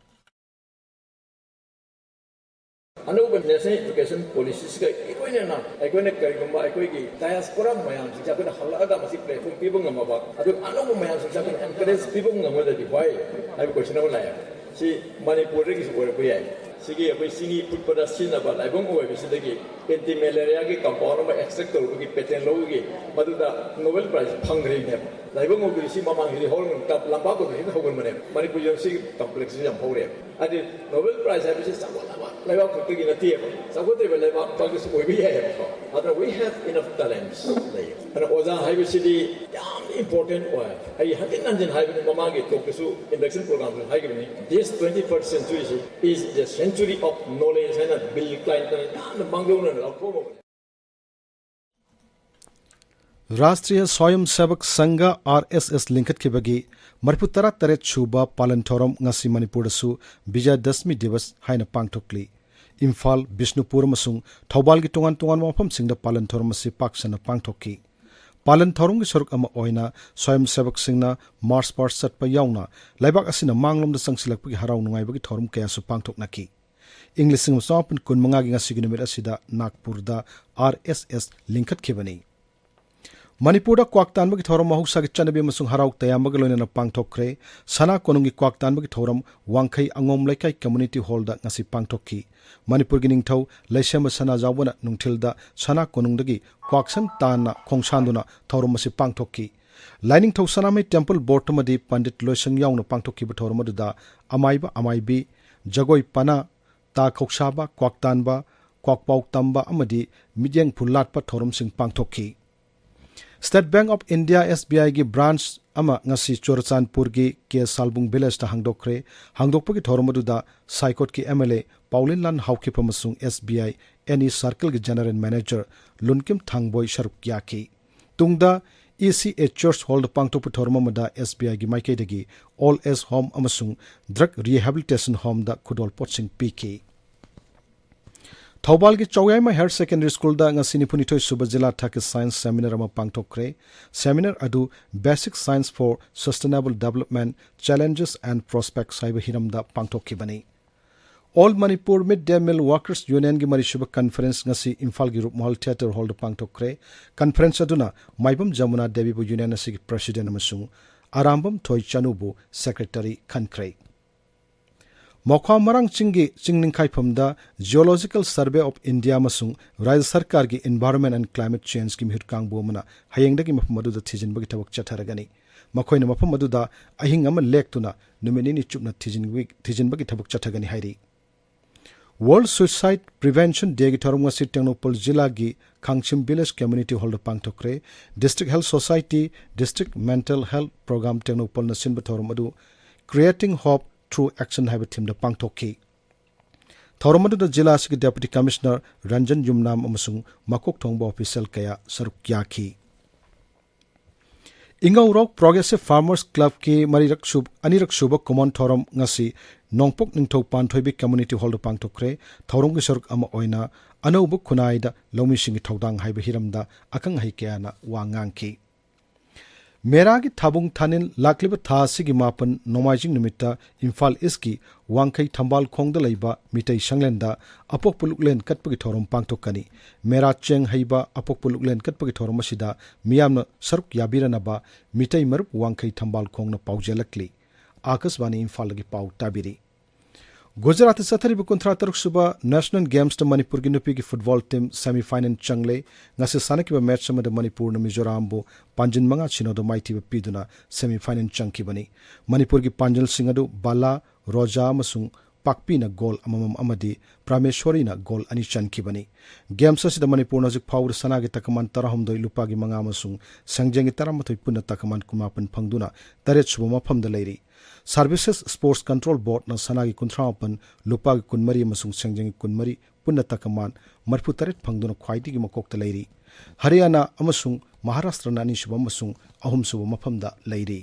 ꯑꯅꯧꯕ ꯅꯦꯁꯅꯦꯜ ꯏꯗꯨꯀꯦꯁꯟ ꯄꯣꯂꯤꯁꯤꯁꯤꯒ ꯏꯔꯣꯏꯅꯅ ꯑꯩꯈꯣꯏꯅ ꯀꯔꯤꯒꯨꯝꯕ ꯑꯩꯈꯣꯏꯒꯤ ꯗꯥꯏꯑꯁꯄꯣꯔꯥ ꯃꯌꯥꯝꯁꯤꯡꯁꯦ ꯑꯩꯈꯣꯏꯅ ꯍꯜꯂꯛꯑꯒ ꯃꯁꯤ ꯄ꯭ꯂꯦꯠꯐꯣꯝ ꯄꯤꯕ ꯉꯝꯃꯕ, ꯑꯗꯨꯒ ꯑꯅꯧꯕ ꯃꯌꯥꯝꯁꯤꯡꯁꯦ ꯑꯩꯈꯣꯏꯅ ꯑꯦꯟꯀꯔꯦꯖ ꯄꯤꯕ ꯉꯝꯃꯒꯗꯤ ꯚꯥꯏ ꯍꯥꯏꯕ ꯀꯣꯏꯁꯟ ꯑꯃ ꯂꯥꯛꯑꯦ꯫ ꯁꯤ ꯃꯅꯤꯄꯨꯔꯗꯒꯤꯁꯨ ꯑꯣꯏꯔꯛꯄ ꯌꯥꯏ꯫ ꯁꯤꯒꯤ ꯑꯩꯈꯣꯏ ꯆꯤꯅꯤ ꯐꯨꯠꯄꯗ ꯁꯤꯖꯤꯟꯅꯕ ꯂꯥꯏꯕꯪ ꯑꯣꯏꯕꯁꯤꯗꯒꯤ ꯑꯦꯟꯇꯤ ꯃꯦꯂꯦꯔꯤꯌꯥꯒꯤ ꯀꯝꯄꯥꯎꯟ ꯑꯃ ꯑꯦꯛꯁꯇ꯭ꯔꯦꯛ ꯇꯧꯔꯨꯕꯒꯤ, ꯄꯦꯇꯦꯟ ꯂꯧꯕꯒꯤ ꯃꯗꯨꯗ ꯅꯣꯕꯦꯜ ꯄ꯭ꯔꯥꯏꯖ ꯐꯪꯈ꯭ꯔꯤꯅꯦꯕ꯫ ꯂꯥꯏꯕꯪ ꯑꯣꯏꯕꯗꯤ ꯁꯤ ꯃꯃꯥꯡꯁꯤꯗꯤ ꯍꯧꯔꯝꯒꯅꯤ, ꯂꯝꯄꯥꯛ ꯑꯣꯏꯕꯁꯤꯗ ꯍꯧꯒꯟꯕꯅꯦꯕ꯫ ꯃꯅꯤꯄꯨꯔ ꯌꯨꯅꯤꯚꯔꯁꯤꯇꯤ ꯀꯝꯄ꯭ꯂꯦꯛꯁꯁꯤ ꯌꯥꯝ ꯍꯧꯔꯦꯕ꯫ ꯍꯥꯏꯗꯤ ꯅꯣꯕꯦꯜ ꯄ꯭ꯔꯥꯏꯖ ꯍꯥꯏꯕꯁꯤ ꯆꯥꯎꯈꯠꯂꯕ ꯂꯩꯕꯥꯛ ꯈꯛꯇꯒꯤ ꯅꯠꯇꯦꯕ, ꯆꯥꯎꯈꯠꯇ꯭ꯔꯤꯕ ꯂꯩꯕꯥꯛ ꯈꯛꯇꯁꯨ ꯑꯣꯏꯕ ꯌꯥꯏꯑꯕꯀꯣ꯫ ꯑꯗꯨꯅ we have enough talents ꯂꯩꯌꯦ꯫ ꯑꯗꯨꯅ ꯑꯣꯖꯥ ꯍꯥꯏꯕꯁꯤꯗꯤ ꯌꯥꯝ Important ꯑꯣꯏ꯫ ꯑꯩ ꯍꯟꯖꯤꯟ ꯍꯟꯖꯤꯟ ꯍꯥꯏꯕꯅꯤ, ꯃꯃꯥꯡꯒꯤ ꯇꯣꯛꯇꯁꯨ induction programꯗꯁꯨ ꯍꯥꯏꯈꯤꯕꯅꯤ, this twenty-first centuryꯁꯤ is the century of knowledge ꯍꯥꯏꯅ ꯕꯤꯜ ꯀ꯭ꯂꯥꯏꯟꯇꯟ ꯌꯥꯝꯅ ꯃꯥꯡꯖꯧꯅꯅ ꯂꯥꯎꯊꯣꯛꯂꯕꯅꯤ꯫ ꯔꯥꯁꯇ꯭ꯔꯤꯌ ꯁ꯭ꯋꯌꯝ ꯁꯦꯕꯛ ꯁꯪꯘ, ꯑꯥꯔ ꯑꯦꯁ ꯑꯦꯁ, ꯂꯤꯡꯈꯠꯈꯤꯕꯒꯤ ꯃꯔꯤꯐꯨ ꯇꯔꯥ ꯇꯔꯦꯠ ꯁꯨꯕ ꯄꯥꯂꯟ ꯊꯧꯔꯝ ꯉꯁꯤ ꯃꯅꯤꯄꯨꯔꯗꯁꯨ ꯕꯤꯖꯌꯗꯁꯃꯤ ꯗꯤꯕꯁ ꯍꯥꯏꯅ ꯄꯥꯡꯊꯣꯛꯂꯤ꯫ ꯏꯝꯐꯥꯜ, ꯕꯤꯁꯅꯨꯄꯨꯔ ꯑꯃꯁꯨꯡ ꯊꯧꯕꯥꯜꯒꯤ ꯇꯣꯉꯥꯟ ꯇꯣꯉꯥꯟꯕ ꯃꯐꯝꯁꯤꯡꯗ ꯄꯥꯂꯟ ꯊꯧꯔꯝ ꯑꯁꯤ ꯄꯥꯛ ꯁꯟꯅ ꯄꯥꯡꯊꯣꯛꯈꯤ꯫ ꯄꯥꯂꯟ ꯊꯧꯔꯝꯒꯤ ꯁꯔꯨꯛ ꯑꯃ ꯑꯣꯏꯅ ꯁ꯭ꯋꯌꯝ ꯁꯦꯕꯛꯁꯤꯡꯅ ꯃꯥꯔꯆ ꯄꯥꯁ ꯆꯠꯄ ꯌꯥꯎꯅ ꯂꯩꯕꯥꯛ ꯑꯁꯤꯅ ꯃꯥꯡꯂꯣꯝꯗ ꯆꯪꯁꯤꯜꯂꯛꯄꯒꯤ ꯍꯔꯥꯎ ꯅꯨꯡꯉꯥꯏꯕꯒꯤ ꯊꯧꯔꯝ ꯀꯌꯥꯁꯨ ꯄꯥꯡꯊꯣꯛꯅꯈꯤ꯫ ꯏꯪ ꯂꯤꯁꯤꯡ ꯑꯃ ꯆꯃꯥꯄꯟ ꯀꯨꯟ ꯃꯉꯥꯒꯤ ꯉꯁꯤꯒꯤ ꯅꯨꯃꯤꯠ ꯑꯁꯤꯗ ꯅꯥꯒꯄꯨꯔꯗ ꯑꯥꯔ ꯑꯦꯁ ꯑꯦꯁ ꯂꯤꯡꯈꯠꯈꯤꯕꯅꯤ꯫ ꯃꯅꯤꯄꯨꯔꯗ ꯀ꯭ꯋꯥꯛ ꯇꯥꯟꯕꯒꯤ ꯊꯧꯔꯝ ꯃꯍꯧꯁꯥꯒꯤ ꯆꯠꯅꯕꯤ ꯑꯃꯁꯨꯡ ꯍꯔꯥꯎ ꯇꯌꯥꯝꯕꯒ ꯂꯣꯏꯅꯅ ꯄꯥꯡꯊꯣꯛꯈ꯭ꯔꯦ꯫ ꯁꯅꯥ ꯀꯣꯅꯨꯡꯒꯤ ꯀ꯭ꯋꯥꯛ ꯇꯥꯟꯕꯒꯤ ꯊꯧꯔꯝ ꯋꯥꯡꯈꯩ ꯑꯉꯣꯝ ꯂꯩꯀꯥꯏ ꯀꯝꯃ꯭ꯌꯨꯅꯤꯇꯤ ꯍꯣꯜꯗ ꯉꯁꯤ ꯄꯥꯡꯊꯣꯛꯈꯤ꯫ ꯃꯅꯤꯄꯨꯔꯒꯤ ꯅꯤꯡꯊꯧ ꯂꯩꯁꯦꯝꯕ ꯁꯅꯥꯖꯥꯎꯕꯅ ꯅꯨꯡꯊꯤꯜꯗ ꯁꯅꯥ ꯀꯣꯅꯨꯡꯗꯒꯤ ꯀ꯭ꯋꯥꯛꯁꯟ ꯇꯥꯟꯅ ꯈꯣꯡꯁꯥꯟꯗꯨꯅ ꯊꯧꯔꯝ ꯑꯁꯤ ꯄꯥꯡꯊꯣꯛꯈꯤ꯫ ꯂꯥꯏꯅꯤꯡꯊꯧ ꯁꯅꯥꯃꯍꯤ ꯇꯦꯝꯄꯜ ꯕꯣꯔꯗ ꯑꯃꯗꯤ ꯄꯟꯗꯤꯠ ꯂꯣꯏꯁꯪ ꯌꯥꯎꯅ ꯄꯥꯡꯊꯣꯛꯈꯤꯕ ꯊꯧꯔꯝ ꯑꯗꯨꯗ ꯑꯃꯥꯏꯕ ꯑꯃꯥꯏꯕꯤ, ꯖꯒꯣꯏ ꯄꯅꯥ, ꯇꯥ ꯈꯧꯁꯥꯕ, ꯀ꯭ꯋꯥꯛ ꯇꯥꯟꯕ, ꯀ꯭ꯋꯥꯛꯄꯥꯎ ꯇꯝꯕ ꯑꯃꯗꯤ ꯃꯤꯠꯌꯦꯡ ꯐꯨꯜꯂꯥꯠꯄ ꯊꯧꯔꯝꯁꯤꯡ ꯄꯥꯡꯊꯣꯛꯈꯤ꯫ State Bank of India, S B I, ꯒꯤ ꯕ꯭ꯔꯥꯟꯆ ꯑꯃ ꯉꯁꯤ ꯆꯨꯔꯆꯥꯟꯄꯨꯔꯒꯤ ꯀꯦ ꯁꯥꯜꯕꯨꯡ ꯚꯤꯂꯦꯖꯇ ꯍꯥꯡꯗꯣꯛꯈ꯭ꯔꯦ꯫ ꯍꯥꯡꯗꯣꯛꯄꯒꯤ ꯊꯧꯔꯝ ꯑꯗꯨꯗ ꯁꯥꯏꯀꯣꯠꯀꯤ ꯑꯦꯝ ꯑꯦꯜ ꯑꯦ ꯄꯥꯎꯂꯤꯟꯂꯥꯜ ꯍꯥꯎꯈꯤꯐꯝ ꯑꯃꯁꯨꯡ ꯑꯦꯁ ꯕꯤ ꯑꯥꯏ ꯑꯦꯟ ꯏ ꯁꯥꯔꯀꯜꯒꯤ ꯖꯦꯅꯔꯦꯜ ꯃꯦꯅꯦꯖꯔ ꯂꯨꯟꯀꯤꯝ ꯊꯥꯡꯕꯣꯏ ꯁꯔꯨꯛ ꯌꯥꯈꯤ꯫ ꯇꯨꯡꯗ ꯏ ꯁꯤ ꯑꯦ ꯆꯔꯆ ꯍꯣꯜꯗ ꯄꯥꯡꯊꯣꯛꯄ ꯊꯧꯔꯝ ꯑꯃꯗ ꯑꯦꯁ ꯕꯤ ꯑꯥꯏꯒꯤ ꯃꯥꯏꯀꯩꯗꯒꯤ ꯑꯣꯜ ꯑꯦꯖ ꯍꯣꯝ ꯑꯃꯁꯨꯡ ꯗ꯭ꯔꯒ ꯔꯤꯍꯦꯕꯤꯂꯤꯇꯦꯁꯟ ꯍꯣꯝꯗ ꯈꯨꯗꯣꯜꯄꯣꯠꯁꯤꯡ ꯄꯤꯈꯤ꯫ ꯊꯧꯕꯥꯜꯒꯤ ꯆꯧꯌꯥꯏꯃ ꯍꯥꯌꯔ ꯁꯦꯀꯦꯟꯗꯔꯤ ꯁ꯭ꯀꯨꯜꯗ ꯉꯁꯤ ꯅꯤꯐꯨꯅꯤꯊꯣꯏ ꯁꯨꯕ ꯖꯤꯂꯥ ꯊꯥꯛꯀꯤ ꯁꯥꯏꯟꯁ ꯁꯦꯃꯤꯅꯥꯔ ꯑꯃ ꯄꯥꯡꯊꯣꯛꯈ꯭ꯔꯦ꯫ ꯁꯦꯃꯤꯅꯥꯔ ꯑꯗꯨ Basic Science for Sustainable Development, Challenges and Prospects ꯍꯥꯏꯕ ꯍꯤꯔꯝꯗ ꯄꯥꯡꯊꯣꯛꯈꯤꯕꯅꯤ꯫ All Manipur Mid Day Meal Workers Unionꯒꯤ ꯃꯔꯤꯁꯨꯕ ꯀꯟꯐꯔꯦꯟꯁ ꯉꯁꯤ ꯏꯝꯐꯥꯜꯒꯤ ꯔꯨꯞꯃꯍꯜ ꯊꯤꯌꯦꯇꯔ ꯍꯣꯜꯗ ꯄꯥꯡꯊꯣꯛꯈ꯭ꯔꯦ꯫ ꯀꯟꯐꯔꯦꯟꯁ ꯑꯗꯨꯅ ꯃꯥꯏꯕꯝ ꯖꯃꯨꯅꯥ ꯗꯦꯕꯤꯕꯨ ꯌꯨꯅꯤꯌꯟ ꯑꯁꯤꯒꯤ ꯄ꯭ꯔꯦꯁꯤꯗꯦꯟꯠ ꯑꯃꯁꯨꯡ ꯑꯔꯥꯝꯕꯝ ꯊꯣꯏ ꯆꯅꯨꯕꯨ ꯁꯦꯀ꯭ꯔꯦꯇꯔꯤ ꯈꯟꯈ꯭ꯔꯦ꯫ ꯃꯈ꯭ꯋꯥ ꯃꯔꯥꯡ ꯆꯤꯡꯒꯤ ꯆꯤꯡ ꯅꯤꯡꯈꯥꯏꯐꯝꯗ Geological Survey of India ꯑꯃꯁꯨꯡ ꯔꯥꯖ꯭ꯌ ꯁꯔꯀꯥꯔꯒꯤ Environment and Climate Changeꯀꯤ ꯃꯤꯍꯨꯠ ꯀꯥꯡꯕꯨ ꯑꯃꯅ ꯍꯌꯦꯡꯗꯒꯤ ꯃꯐꯝ ꯑꯗꯨꯗ ꯊꯤꯖꯤꯟꯕꯒꯤ ꯊꯕꯛ ꯆꯠꯊꯔꯒꯅꯤ꯫ ꯃꯈꯣꯏꯅ ꯃꯐꯝ ꯑꯗꯨꯗ ꯑꯍꯤꯡ ꯑꯃ ꯂꯦꯛꯇꯨꯅ ꯅꯨꯃꯤꯠ ꯅꯤꯅꯤ ꯆꯨꯞꯅ ꯊꯤꯖꯤꯟꯕꯒꯤ, ꯊꯤꯖꯤꯟꯕꯒꯤ ꯊꯕꯛ ꯆꯠꯊꯒꯅꯤ ꯍꯥꯏꯔꯤ꯫ World Suicide Prevention Day ꯒꯤ ꯊꯧꯔꯝ ꯉꯁꯤ ꯇꯦꯡꯅꯧꯄꯜ ꯖꯤꯂꯥꯒꯤ ꯈꯥꯡꯁꯤꯝ Village Community Hall ꯗ ꯄꯥꯡꯊꯣꯛꯈ꯭ꯔꯦ꯫ District Health Society, District Mental Health Program ꯇꯦꯡꯅꯧꯄꯜꯅ ꯁꯤꯟꯕ ꯊꯧꯔꯝ ꯑꯗꯨ Creating Hope Through Action ꯍꯥꯏꯕ theme ꯗ ꯄꯥꯡꯊꯣꯛꯈꯤ꯫ ꯊꯧꯔꯝ ꯑꯗꯨꯗ ꯖꯤꯂꯥ ꯑꯁꯤꯒꯤ Deputy Commissioner ꯔꯟꯖꯟ ꯌꯨꯝꯅꯥꯝ ꯑꯃꯁꯨꯡ ꯃꯀꯣꯛ ꯊꯣꯡꯕ official ꯀꯌꯥ ꯁꯔꯨꯛ ꯌꯥꯈꯤ꯫ ꯏꯉꯧꯔꯣꯛ Progressive Farmers Club ꯀꯤ ꯃꯔꯤꯔꯛ ꯁꯨ-, ꯑꯅꯤꯔꯛ ꯁꯨꯕ ꯀꯨꯃꯣꯟ ꯊꯧꯔꯝ ꯉꯁꯤ ꯅꯣꯡꯄꯣꯛ ꯅꯤꯡꯊꯧ ꯄꯥꯟꯊꯣꯏꯕꯤ Community Hall ꯗ ꯄꯥꯡꯊꯣꯛꯈ꯭ꯔꯦ꯫ ꯊꯧꯔꯝꯒꯤ ꯁꯔꯨꯛ ꯑꯃ ꯑꯣꯏꯅ ꯑꯅꯧꯕ ꯈꯨꯟꯅꯥꯏꯗ ꯂꯧꯃꯤꯁꯤꯡꯒꯤ ꯊꯧꯗꯥꯡ ꯍꯥꯏꯕ ꯍꯤꯔꯝꯗ ꯑꯈꯪ ꯑꯍꯩ ꯀꯌꯥꯅ ꯋꯥ ꯉꯥꯡꯈꯤ꯫ ꯃꯦꯔꯥꯒꯤ ꯊꯥꯕꯨꯡ ꯊꯥꯅꯤꯜ ꯂꯥꯛꯂꯤꯕ ꯊꯥ ꯑꯁꯤꯒꯤ ꯃꯥꯄꯟ ꯅꯣꯡꯃꯥꯏꯖꯤꯡ ꯅꯨꯃꯤꯠꯇ ꯏꯝꯐꯥꯜ ꯏꯁꯀꯤ ꯋꯥꯡꯈꯩ ꯊꯝꯕꯥꯜ ꯈꯣꯡꯗ ꯂꯩꯕ ꯃꯤꯇꯩ ꯁꯪꯂꯦꯟꯗ ꯑꯄꯣꯛꯄ ꯂꯨꯛꯂꯦꯟ ꯀꯠꯄꯒꯤ ꯊꯧꯔꯝ ꯄꯥꯡꯊꯣꯛꯀꯅꯤ꯫ ꯃꯦꯔꯥ ꯆꯦꯡ ꯍꯩꯕ ꯑꯄꯣꯛꯄ ꯂꯨꯛꯂꯦꯟ ꯀꯠꯄꯒꯤ ꯊꯧꯔꯝ ꯑꯁꯤꯗ ꯃꯤꯌꯥꯝꯅ ꯁꯔꯨꯛ ꯌꯥꯕꯤꯔꯅꯕ ꯃꯤꯇꯩ ꯃꯔꯨꯞ ꯋꯥꯡꯈꯩ ꯊꯝꯕꯥꯜ ꯈꯣꯡꯅ ꯄꯥꯎꯖꯦꯜꯂꯛꯂꯤ꯫ ꯑꯥꯀꯥꯁꯕꯥꯅꯤ ꯏꯝꯐꯥꯜꯗꯒꯤ ꯄꯥꯎ ꯇꯥꯕꯤꯔꯤ꯫ ꯒꯨꯖꯔꯥꯠꯇ ꯆꯠꯊꯔꯤꯕ ꯀꯨꯟꯊ꯭ꯔꯥ ꯇꯔꯨꯛ ꯁꯨꯕ National Games ꯇ ꯃꯅꯤꯄꯨꯔꯒꯤ ꯅꯨꯄꯤꯒꯤ football team semi final ꯆꯪꯂꯦ꯫ ꯉꯁꯤ ꯁꯥꯟꯅꯈꯤꯕ match ꯑꯃꯗ ꯃꯅꯤꯄꯨꯔꯅ ꯃꯤꯖꯣꯔꯥꯝꯕꯨ ꯄꯥꯟꯖꯤꯟ ꯃꯉꯥ ꯁꯤꯅꯣꯗ ꯃꯥꯏꯊꯤꯕ ꯄꯤꯗꯨꯅ semi final ꯆꯪꯈꯤꯕꯅꯤ꯫ ꯃꯅꯤꯄꯨꯔꯒꯤ ꯄꯥꯟꯖꯤꯜꯁꯤꯡ ꯑꯗꯨ ꯕꯥꯂꯥ, ꯔꯣꯖꯥ ꯑꯃꯁꯨꯡ ꯄꯥꯛꯄꯤꯅ goal ꯑꯃꯃꯝ ꯑꯃꯗꯤ ꯄ꯭ꯔꯥꯃꯦꯁꯣꯔꯤꯅ goal ꯑꯅꯤ ꯆꯟꯈꯤꯕꯅꯤ꯫ Games ꯑꯁꯤꯗ ꯃꯅꯤꯄꯨꯔꯅ ꯍꯧꯖꯤꯛ ꯐꯥꯎꯕꯗ ꯁꯅꯥꯒꯤ ꯇꯀꯃꯥꯟ ꯇꯔꯥꯍꯨꯝꯗꯣꯏ, ꯂꯨꯄꯥꯒꯤ ꯃꯉꯥ ꯑꯃꯁꯨꯡ ꯁꯦꯡꯖꯦꯡꯒꯤ ꯇꯔꯥꯃꯥꯊꯣꯏ ꯄꯨꯟꯅ ꯇꯀꯃꯥꯟ ꯀꯨꯟꯃꯥꯄꯟ ꯐꯪꯗꯨꯅ ꯇꯔꯦꯠ ꯁꯨꯕ ꯃꯐꯝꯗ ꯂꯩꯔꯤ꯫ Services Sports Control Board ꯅ ꯁꯅꯥꯒꯤ ꯀꯨꯟꯊ꯭ꯔꯥ ꯃꯥꯄꯟ, ꯂꯨꯄꯥꯒꯤ ꯀꯨꯟꯃꯔꯤ ꯑꯃꯁꯨꯡ ꯁꯦꯡꯖꯦꯡꯒꯤ ꯀꯨꯟꯃꯔꯤ ꯄꯨꯟꯅ ꯇꯀꯃꯥꯟ ꯃꯔꯤꯐꯨ ꯇꯔꯦꯠ ꯐꯪꯗꯨꯅ ꯈ꯭ꯋꯥꯏꯗꯒꯤ ꯃꯀꯣꯛꯇ ꯂꯩꯔꯤ꯫ ꯍꯔꯤꯌꯥꯅꯥ ꯑꯃꯁꯨꯡ ꯃꯍꯥꯔꯥꯁꯇ꯭ꯔꯅ ꯑꯅꯤꯁꯨꯕ ꯑꯃꯁꯨꯡ ꯑꯍꯨꯝꯁꯨꯕ ꯃꯐꯝꯗ ꯂꯩꯔꯤ꯫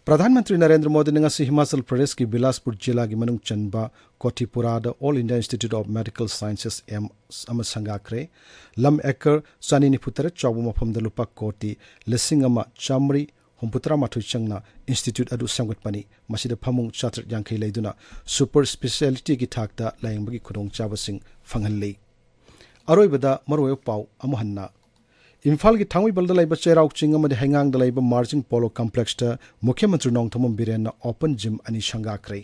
ꯄ꯭ꯔꯙꯥꯟ ꯃꯟꯇ꯭ꯔꯤ ꯅꯔꯦꯟꯗ꯭ꯔ ꯃꯣꯗꯤꯅ ꯉꯁꯤ ꯍꯤꯃꯥꯆꯜ ꯄ꯭ꯔꯗꯦꯁꯀꯤ ꯕꯤꯂꯥꯁꯄꯨꯔ ꯖꯤꯂꯥꯒꯤ ꯃꯅꯨꯡ ꯆꯟꯕ ꯀꯣꯊꯤꯄꯨꯔꯥꯗ All India Institute of Medical Sciences AIMS ꯑꯃ ꯁꯪꯒꯥꯈ꯭ꯔꯦ꯫ ꯂꯝ acre ꯆꯅꯤ ꯅꯤꯐꯨ ꯇꯔꯦꯠ ꯆꯥꯎꯕ ꯃꯐꯝꯗ ꯂꯨꯄꯥ ꯀꯣꯇꯤ ꯂꯤꯁꯤꯡ ꯑꯃ ꯆꯥꯃꯔꯤ ꯍꯨꯝꯐꯨꯇꯔꯥ ꯃꯥꯊꯣꯏ ꯆꯪꯅ institute ꯑꯗꯨ ꯁꯦꯝꯒꯠꯄꯅꯤ꯫ ꯃꯁꯤꯗ ꯐꯃꯨꯡ ꯆꯥꯇ꯭ꯔꯦꯠ ꯌꯥꯡꯈꯩ ꯂꯩꯗꯨꯅ super speciality ꯒꯤ ꯊꯥꯛꯇ ꯂꯥꯌꯦꯡꯕꯒꯤ ꯈꯨꯗꯣꯡꯆꯥꯕꯁꯤꯡ ꯐꯪꯍꯜꯂꯤ꯫ ꯑꯔꯣꯏꯕꯗ ꯃꯔꯨꯑꯣꯏꯕ ꯄꯥꯎ ꯑꯃꯨꯛ ꯍꯟꯅ꯫ ꯏꯝꯐꯥꯜꯒꯤ ꯊꯥꯡꯃꯩꯕꯟꯗ ꯂꯩꯕ ꯆꯩꯔꯥꯎ ꯆꯤꯡ ꯑꯃꯗꯤ ꯍꯩꯉꯥꯡꯗ ꯂꯩꯕ ꯃꯥꯔꯖꯤꯡ ꯄꯣꯂꯣ ꯀꯝꯄ꯭ꯂꯦꯛꯁꯇ ꯃꯨꯈ꯭ꯌ ꯃꯟꯇ꯭ꯔꯤ ꯅꯣꯡꯊꯣꯝꯕꯝ ꯕꯤꯔꯦꯟꯅ open gym ꯑꯅꯤ ꯁꯪꯒꯥꯈ꯭ꯔꯦ꯫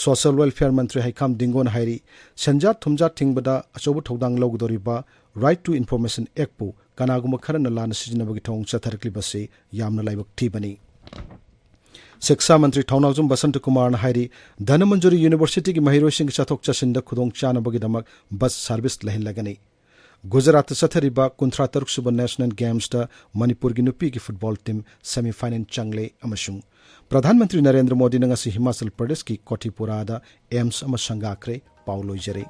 Social Welfare ꯃꯟꯇ꯭ꯔꯤ ꯍꯩꯈꯥꯝ ꯗꯤꯡꯒꯣꯅ ꯍꯥꯏꯔꯤ, ꯁꯦꯟꯖꯥ ꯊꯨꯝꯖꯥ ꯊꯤꯡꯕꯗ ꯑꯆꯧꯕ ꯊꯧꯗꯥꯡ ꯂꯧꯒꯗꯧꯔꯤꯕ Right to Information Act ꯄꯨ ꯀꯅꯥꯒꯨꯝꯕ ꯈꯔꯅ ꯂꯥꯟꯅ ꯁꯤꯖꯤꯟꯅꯕꯒꯤ ꯊꯧꯑꯣꯡ ꯆꯠꯊꯔꯛꯂꯤꯕꯁꯤ ꯌꯥꯝꯅ ꯂꯥꯏꯕꯛ ꯊꯤꯕꯅꯤ꯫ ꯁꯤꯛꯁꯥ ꯃꯟꯇ꯭ꯔꯤ ꯊꯧꯅꯥꯎꯖꯝ ꯕꯁꯟꯇ ꯀꯨꯃꯥꯔꯅ ꯍꯥꯏꯔꯤ, ꯙꯅꯃꯟꯖꯨꯔꯤ ꯌꯨꯅꯤꯚꯔꯁꯤꯇꯤꯒꯤ ꯃꯍꯩꯔꯣꯏꯁꯤꯡꯒꯤ ꯆꯠꯊꯣꯛ ꯆꯠꯁꯤꯟꯗ ꯈꯨꯗꯣꯡꯆꯥꯅꯕꯒꯤꯗꯃꯛ ꯕꯁ ꯁꯥꯔꯚꯤꯁ ꯂꯩꯍꯜꯂꯒꯅꯤ꯫ ꯒꯨꯖꯔꯥꯠꯇ ꯆꯠꯊꯔꯤꯕ ꯀꯨꯟꯊ꯭ꯔꯥ ꯇꯔꯨꯛ ꯁꯨꯕ ꯅꯦꯁꯅꯦꯜ ꯒꯦꯝꯁꯇ ꯃꯅꯤꯄꯨꯔꯒꯤ ꯅꯨꯄꯤꯒꯤ ꯐꯨꯠꯕꯣꯜ ꯇꯤꯝ ꯁꯦꯃꯤꯐꯥꯏꯅꯦꯜ ꯆꯪꯂꯦ ꯑꯃꯁꯨꯡ ꯄ꯭ꯔꯙꯥꯟ ꯃꯟꯇ꯭ꯔꯤ ꯅꯔꯦꯟꯗ꯭ꯔ ꯃꯣꯗꯤꯅ ꯉꯁꯤ ꯍꯤꯃꯥꯆꯜ ꯄ꯭ꯔꯗꯦꯁꯀꯤ ꯀꯣꯊꯤꯄꯨꯔꯥꯗ ꯑꯦꯝꯁ ꯑꯃ ꯁꯪꯒꯥꯈ꯭ꯔꯦ꯫ ꯄꯥꯎ ꯂꯣꯏꯖꯔꯦ꯫